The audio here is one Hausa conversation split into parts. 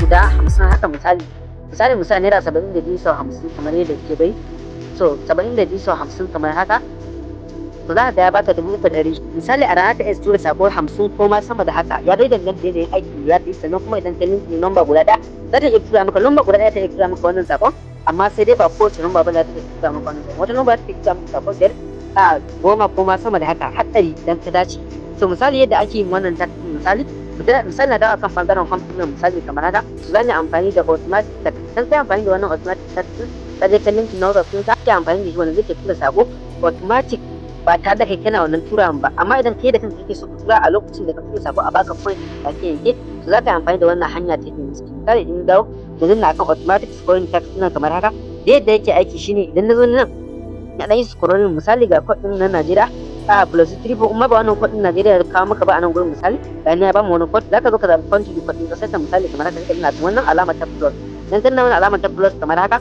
guda 50 haka, misali naira 72 sau 50 kamar yadda kuke bai. So 72 sau 50 kamar haka, to za ka ga ya baka 3,100. Misali, a rana ta iya tura sako 50 ko ma sama da haka, ya dai danganta da yanayin aikin da za ta yi. Sannan kuma idan ta linki number guda ɗaya, za ta iya tura maka number guda ɗaya, ta iya tura maka wannan sakon, amma sai dai ba kowace number ba za ta iya tura maka wannan sakon. Wata number za ta iya tura maka sako 5 a 10 ko ma sama da haka, har 100 idan ta dace. So misali, yadda ake yin wannan task, misali na dawo akan bangaren kwamfuta, misali kamar haka, su zan yi amfani da automatic task. Dan sai amfani da wannan automatic task din, ka je ka linki na WhatsApp ɗinka, ake amfani da shi wanda zai ke tura sako automatic ba tare da kai kana wannan turawan ba. Amma idan kai da kanka kake so ka tura, a lokacin da ka tura sako a baka point da ke yanke, to za ka yi amfani da wannan hanya ta yin. Misali, in dawo da na akan automatic scoring task ɗin kamar haka, da yadda yake aiki shine, idan na zo nan na ɗan yi scrolling, misali ga code ɗin na Najeriya a +34, kuma ba wannan code ɗin Najeriya ya kawo maka ba a nan gurin. Misali, ga ya ba mu wani code, zaka zo ka zaɓi country code ɗin ƙasar ka, misali kamar haka, sai ka wannan alama ta plus. Dan danna wannan alama ta plus kamar haka,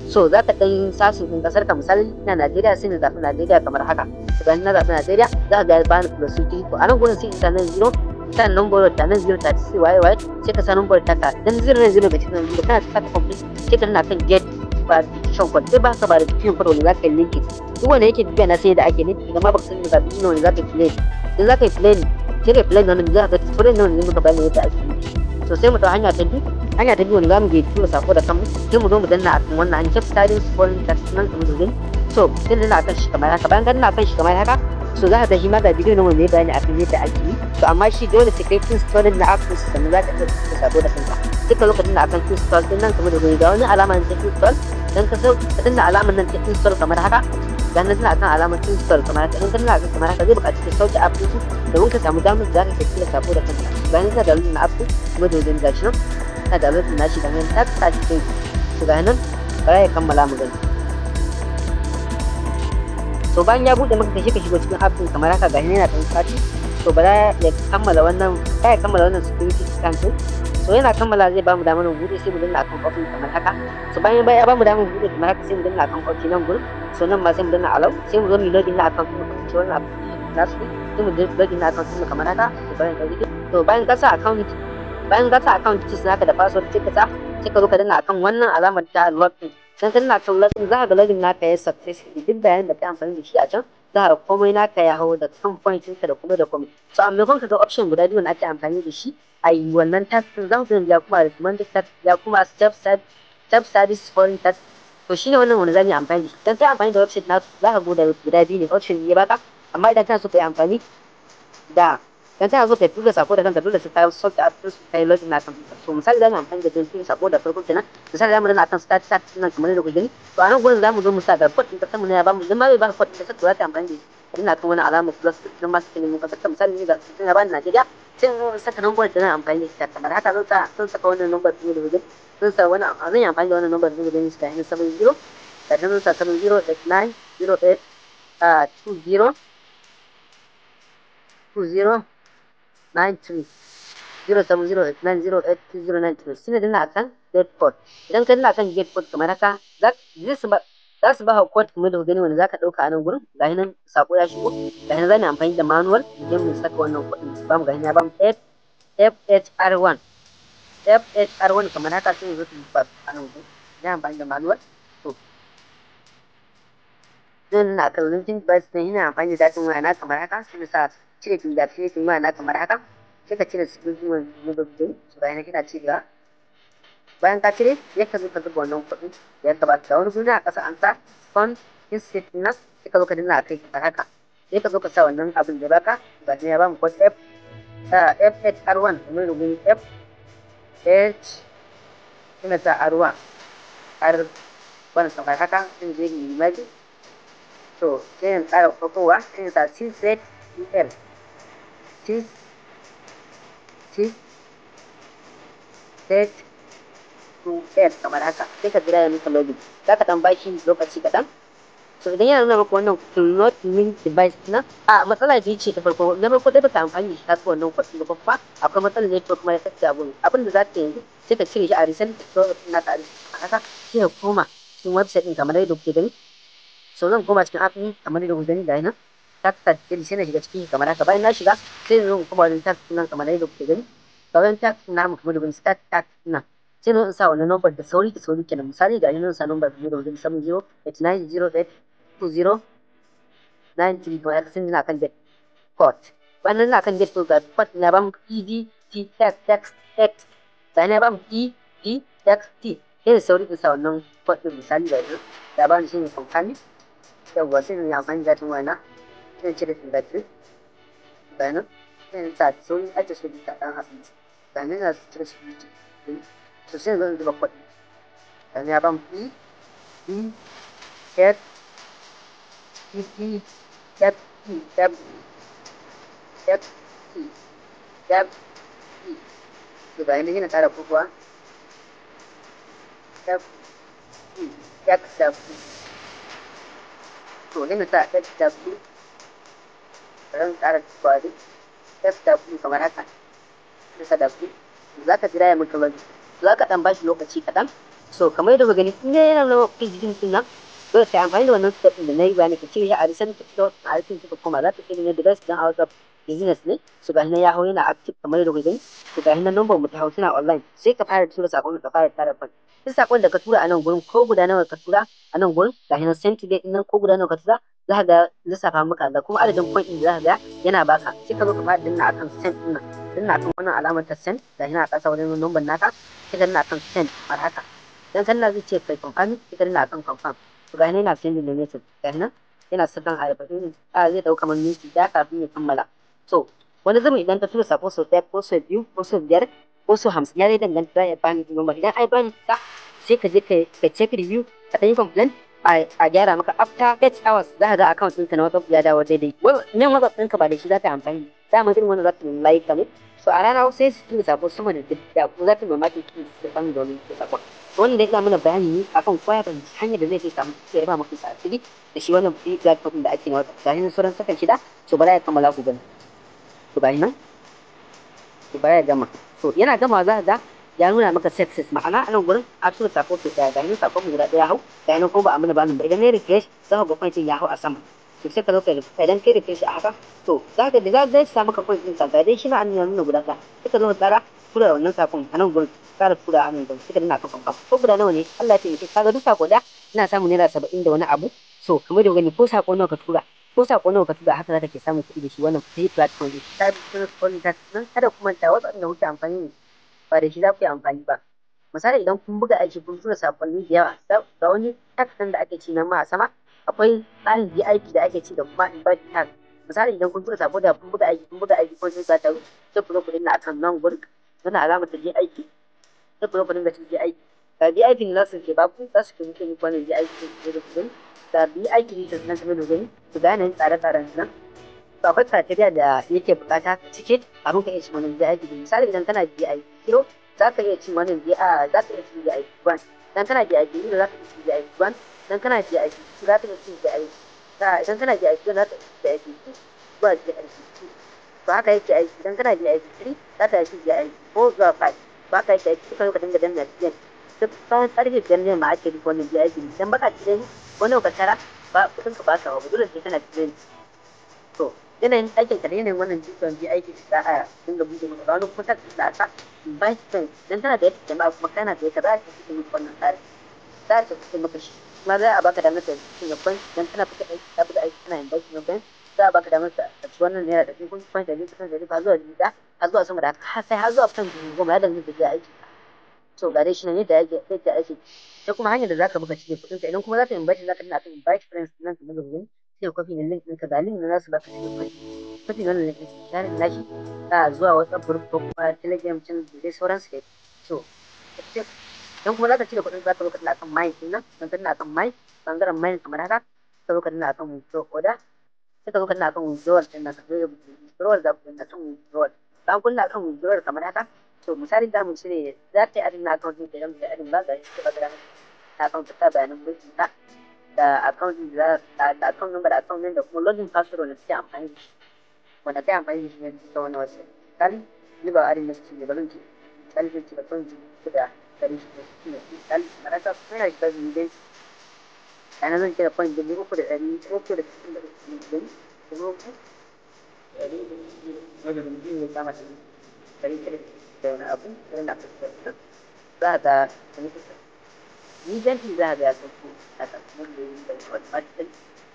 so za ka ɗan sasu ɗin ƙasar ka. Misali, ina Najeriya, sai na zaɓi Najeriya kamar haka. To bayan na zaɓi Najeriya, za ka ga ya bani +34. A nan gurin sai in sa nan 0, sa number ta nan 0 ta sai waye waye, sai ka sa number ta ka dan 0 nan 0 ka ci nan 0, kana sa ta complete, sai ka nuna kan get verification code, sai ba ka verification code wanda za ka yi linkin. Duk wanda yake bibiya na sai da ake linkin, idan ma baka sani ba, zaɓi wanda za ka yi play. Idan za ka yi play, sai ka yi play wannan, za ka tutorial nan wanda muka bayani yadda ake yi. So sai mu ɗau hanya ta biyu. Hanya ta biyu wanda za mu je tura sako da kanmu, sai mu zo mu danna akan wannan hanyar self scoring task nan kamar da. So sai danna akan shi kamar haka. Bayan ka danna akan shi kamar haka, so za ka ga shi ma ga bidiyo nan wanda ya bayani akan yadda ake yi. To amma shi dole sai kai installing na app din, sannan za ka iya tura sako da kanka. Sai ka zo ka danna akan install din nan kamar da gani, ga wani alama ta install. Dan ka so ka danna alamar nan ta install kamar haka, dan nan tana akan alamar install kamar haka. Idan ka danna akan kamar haka, zai buƙaci ka sauke app din su domin ka samu damar da za ka tura sako da kanka. Bayan ka download na app din kuma, domin gashi nan ka download na shi da nan ta cikin. To ga nan, bara ya kammala mu gani. To bayan ya bude maka, ka shigo cikin app din kamar haka. Gashi yana ɗan sati, to bara ya kammala wannan security scan din. So yana kammala, zai bamu damar mu bude, sai mu danna akan open kamar haka. So bayan ya bamu damar mu bude kamar haka, sai mu danna akan open nan gurin. So nan ma sai mu danna allow, sai mu zo mu login na account mu ce wannan nasu, sai mu login na account mu kamar haka. To bayan ka rike, to bayan ka sa account details naka da password, sai ka zo ka danna akan wannan alamar ta login. Sai ka danna akan login, za ka ga login naka ya successful. Duk bayanan da ka amfani da shi a can, za ka komai naka ya hau da kan point ɗinka da kuma da komai. So a maimakon ka ga option guda biyu da ake amfani da shi a yi wannan task ɗin, za ku ya kuma recommended task, ya kuma self service scoring task. To shine wannan wanda za mu yi amfani da shi. Dan sai amfani da website nasu, za ka ga guda biyu ne option ya baka. Amma idan kana so ka tura sako da kanka, dole sai ka sauke app din su, kai login na computer. So misali, za mu amfani da don tura sako da farko kenan. Misali, za mu danna akan start task nan kamar yadda kuke gani. To a nan gurin za mu zo mu sa ga code din kasar mu ne ya bamu. Idan ma bai baka code din kasar, to za ka amfani da shi, danna kan wani alamar plus din ma suke nemo kasar. Misali, ni ga sun ya bani Najeriya, sai in saka number da zan amfani da ita kamar haka. Zan saka wannan number din da gani, zan sa wani, zan yi amfani da wannan number din da gani su ga 70 da zan sa 70 9 08 20 20 93, 07089082093. Sai na danna akan get code. Idan ka danna akan get code kamar haka, za su ba ka code kamar da gani, wanda za ka ɗauka a nan gurin. Gashi nan sako ya shigo. Gashi nan za mu amfani da manual idan mu saka wannan code ɗin ba mu. Gashi nan ya ba mu F FHR1 FHR1 kamar haka. Sai mu zo mu paste a nan gurin. Ina amfani da manual. To zan na akan linkin device ɗin, ina amfani da datan waya na kamar haka. Sai mu sa cire fingerprint waya na kamar haka, sai ka cire security wani din su. Bayan kina cirewa, bayan ka cire, sai ka zo ka zuba wannan kuɗin da ya kamata. Da wani guri a ƙasa an sa fund instead na, sai ka zo ka danna a kai kamar haka. Sai ka zo ka sa wannan abin da baka. Ga ya bamu code F FHR1 kamar rubun F H ina sa R1 R1 kamar haka. Sai je yi imagine. To sai in tsara kokowa, sai in sa C Z L C C Z 2 L kamar haka. Sai ka jira ya maka login, za ka dan bashi lokaci kaɗan. So idan yana nuna maka wannan "could not link device" na a matsala biyu ce. Ta farko, na farko dai baka amfani da shi kasu wannan kuɗi ba, kuma akwai matsalar network kuma ya sace abin da za ka yanzu, sai ka cire shi a recent na ka a haka, sai ka koma cikin website din kamar yadda kuke gani. So zan koma cikin app din kamar yadda kuke gani. Ga nan task task, sai na shiga cikin kamar haka. Bayan na shiga, sai zan koma wajen task nan kamar yadda kuke gani. Ga wajen task namu kamar da gani, start task nan. Sai Sai na sa wannan number da sauri da sauri kenan. Misali ga nan sa number 0 7 0 8 9 0 8 2 0 9 3, kamar haka. Sai na kan get code. Wannan na kan get code, ga code na ba mu E D T X X X, bayan ya ba mu E D X T. Sai da sauri in sa wannan code din. Misali ga yanzu da ba ni shi ne confirm. Yawwa, sai in yi amfani da zatin wayana, sai in cire fingerprint. Bayan sai in sa sauri ake so da ɗan asibiti. Bayan na cire shi, to sai in zo in zuba code. Bayan ya ba mu E D X E D F E F F E F E. To bayan nan yana ƙara kukuwa F E X F. To yana sa F W, ran ƙara kwari F W kamar haka. Sa W, za ka jira ya mutu wani, za ka ɗan bashi lokaci kaɗan. So kamar yadda kuka gani, in dai yana nuna page din nan, dole sai amfani da wannan step ɗin da na yi bayani. Ka cire shi a recent, ka fito a recent, ka koma za ka ce ne the best dan a WhatsApp Business ne. So gashi nan ya hau, yana active kamar yadda kuka gani. To gashi nan number mu ta hau, tana online. Sai ka fara tura sakon, ka fara tara coin. Duk sakon da ka tura a nan gurin, ko guda nawa ka tura a nan gurin, gashi nan send today din nan, ko guda nawa ka tura, za ka ga lissafa maka da kuma adadin coin din da za ka ga yana baka. Sai ka zo ka fara danna akan send din nan, danna akan wannan alamar ta send. Gashi nan a ƙasa wajen number naka, sai ka danna akan send kamar haka. Dan sallah zai ce kai confirm, sai ka danna akan confirm. To gashi nan yana sending da message. Gashi nan yana sakan 40, a zai dauka kamar minti 1 kafin ya kammala. So wani zubin idan ka tura sako sau ɗaya ko sau biyu ko sau biyar ko sau 50, ya dai danganta, za a iya bani number. Idan ai bani ta, sai ka je ka check review, ka ɗan yi complain, a gyara maka. After 8 hours za ka ga account ɗinka na WhatsApp ya dawo daidai. Nan WhatsApp ɗinka ba da shi za ka yi amfani, dama irin wannan za ta nemi ka ne. So a rana sai su tura sako sama da da kuma za ta mamakin su ban domin su sakon. To wannan dai ina mana bayani ne akan kowa ya fahimci hanyar da zai fi samu sai ya ba maka sa asiri da shi wannan free platform da ake na WhatsApp. Gashi nan sauran sakan 6, so bara ya kammala ku gani. To gashi nan, to bara ya gama. So yana gama, za ka ga ya nuna maka success, ma'ana a nan gurin a tura sako sau ɗaya. Gashi nan sakon mu guda ɗaya hau, gashi nan ko ba a mana banin ba. Idan na refresh, za ka ga point ya hau a sama. To sai ka zo ka idan kai refresh a haka, to za ka da zai sa maka point ɗin sa. Ga dai shi na an nuna guda ɗaya. Sai ka zo ka tsara tura wannan sakon a nan gurin, tsara tura a nan gurin, sai ka danna kan confirm. Ko guda nawa ne, Allah ya taimake ka, ga duk sako da ina samun naira 70 da wani abu. So kamar da gani, ko sako nawa ka tura, ko sako nawa ka tura, haka za ka ke samun kuɗi da shi wannan free platform din. Ta bi ta nan, kada ku manta, WhatsApp da kuke amfani ne ba da shi za ku yi amfani ba. Misali idan kun buga aiki, kun tura sakonni da yawa, ga wani tag nan da ake ci nan ma a sama, akwai tsarin VIP da ake ci da kuma invite tag. Misali idan kun tura sako da kun buga aiki, kun buga aiki ko sai ta taru, sai ku zo ku danna akan nan gurin, wannan alamar ta aiki, sai ku zo ku dinga cin VIP. Ga VIP ne za su ke baku, za su ke muku muku wannan VIP da ku gani. Ga VIP ne ta nan kamar da gani. Ku ga yanayin tsare-tsaren nan. To akwai criteria da yake bukata ka cike abin ka iya cin wannan VIP. Misali idan kana VIP 0, za ka iya cin wannan VIP, za ka iya cin VIP 1. Idan kana VIP 0, za ka iya cin VIP 1. Idan kana VIP 2, za ka iya cin VIP, idan kana VIP 2, za ka iya cin VIP 2 zuwa VIP 2. To haka yake aiki. Idan kana VIP 3, za ka iya cin VIP 4 zuwa 5. To haka yake aiki. Suka ka dinga danna biyan duk bayan karfe 5 ne ma ake rufe wannan VIP. Idan baka cikin wani ka tara ba, kudin ka ba ka ba, dole sai kana cikin. To yanayin aikin ka da yanayin wannan dukkan VIP za a dinga buɗe maka wani kuma ta da aka invite friends. Dan tana da yadda jama'a kuma kana da yadda za a ci maka wannan tsari, za a ci maka shi kuma za a baka damar ka ci gaban. Dan tana fita aiki, ta buga aiki, kana invite your friends, za a baka damar ka ci wannan naira 100 ko point 100 kusan 100 har zuwa 1000, har zuwa sama da haka, har sai har zuwa kan 10,000, ya danganta da aiki. So ga dai shi nan yadda yake yadda ake. Sai kuma hanyar da zaka buga cike kuɗin ka, idan kuma zaka invite, zaka danna akan invite friends nan ka buga gani, sai copy na link ɗinka. Ga link na nasu baka cike kuɗi, copy wannan link ɗin, share nashi a zuwa WhatsApp group ko kuma Telegram channel da dai sauransu dai. So dan kuma zaka cire kuɗin, zaka zo ka danna akan mine ɗin nan. Dan danna akan mine, bangaren mine kamar haka, ka zo ka danna akan withdraw order. Sai ka zo ka danna akan withdrawal ɗin nan, ka zo withdrawal, za ku danna akan withdrawal. Bayan kun danna akan withdrawal kamar haka, to misali za mu cire, za ta yi adding na account ɗin da idan ba adding ba, ga shi ba ga na account ta bayanan bankin ka da account da da account number da account name da kuma login password wanda suke amfani da shi, wanda kai amfani da shi ne ta wannan wasu. Misali ni ba adding na su ne ba, zan ce misali zan ce ba zan ce da 660, misali kamar haka kuma yana shiga zuwa yana zan kira point 3363 3,362 ya kama shi 900 da wani abu irin da aka fitar. Za ka ga immediately za ka ga ya sauko haka, mun da yi da automatically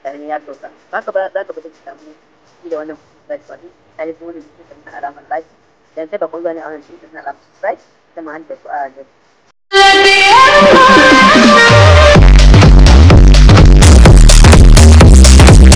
tare ya sauka. Haka ba za ka bi ka samu shi da wannan subscribe button tare, kuma da shi na alamar like. Dan sai bakon zuwa ne a wannan shi na alamar subscribe, sai mu hanta ku a